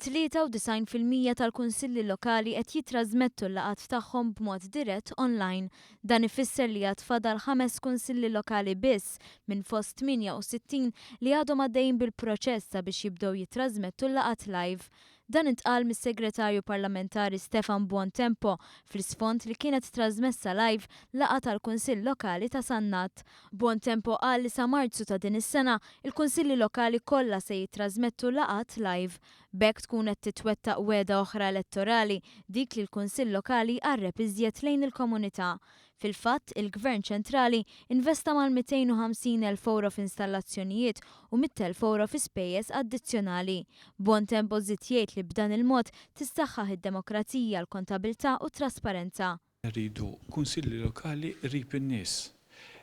93% tal-kunsilli lokali qed jittrażmettu l-laqgħat tagħhom b'mod dirett online. Dan ifisser li għad fadal ħames kunsilli lokali biss minn fost 68 li għadhom għaddejjin bil-proċess sabiex jibdew jittrażmettu l-laqgħat live. Dan intqal mis-Segretarju Parlamentari Stefan Buontempo fl-isfond li kienet trażmessa live laqgħa tal-Kunsill Lokali ta' Sannat. Buontempo qal li sa Marzu ta' din is-sena, il-Kunsilli Lokali kollha se jittrażmettu laqgħat live. B'hekk tkun qed titwettaq wegħda oħra elettorali, dik li l-Kunsill Lokali jqarreb iżjed lejn il-komunità. Fil-fatt, il-Gvern ċentrali investa mal-250 elf ewro f'installazzjonijiet u 100,000 ewro fi spejjeż addizzjonali. Buontempo żied jgħid li b'dan il-mod tissaħħaħ id-demokrazija, l-kontabilità u t-trasparenza. Rridu kunsilli lokali qrib in-nies.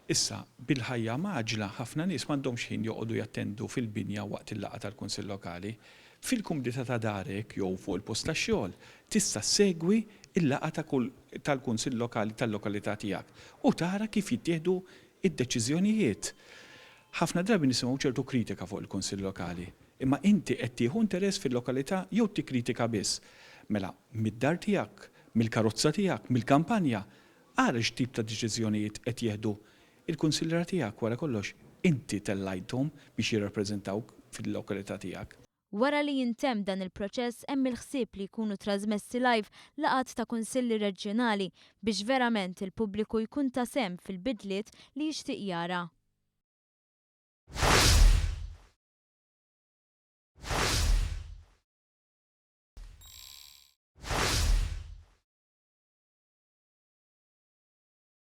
Issa, bil-ħajja mgħaġġla, ħafna nies m'għandhomx ħin joqogħdu jattendu fil-binja waqt il-laqgħa tal-kunsill lokali. Fil-kumdità ta' darek jew fuq il-post tax-xogħol, tista' ssegwi l-laqgħa ta' kull tal-kunsill lokali tal-lokalità tiegħek u tara kif jittieħdu d-deċiżjonijiet. Ħafna drabi nisimgħu ċertu kritika fuq il-kunsill lokali. Imma inti qed tieħu interess fil-lokalità jew tikkritika biss? Mela, mid-dar tiegħek, mill-karozza tiegħek, mill-kampanja, ara x'tip ta' deċiżjonijiet qed jieħdu l-kunsilliera tiegħek, wara kollox, inti tellajthom biex jirrappreżentawk fil-lokalità tiegħek. Wara li jintemm dan il-proċess hemm il-ħsieb li jkunu trażmessi live laqgħat ta' kunsilli reġjonali biex verament il-pubbliku jkun ta sehem fil-bidliet li jixtieq jara.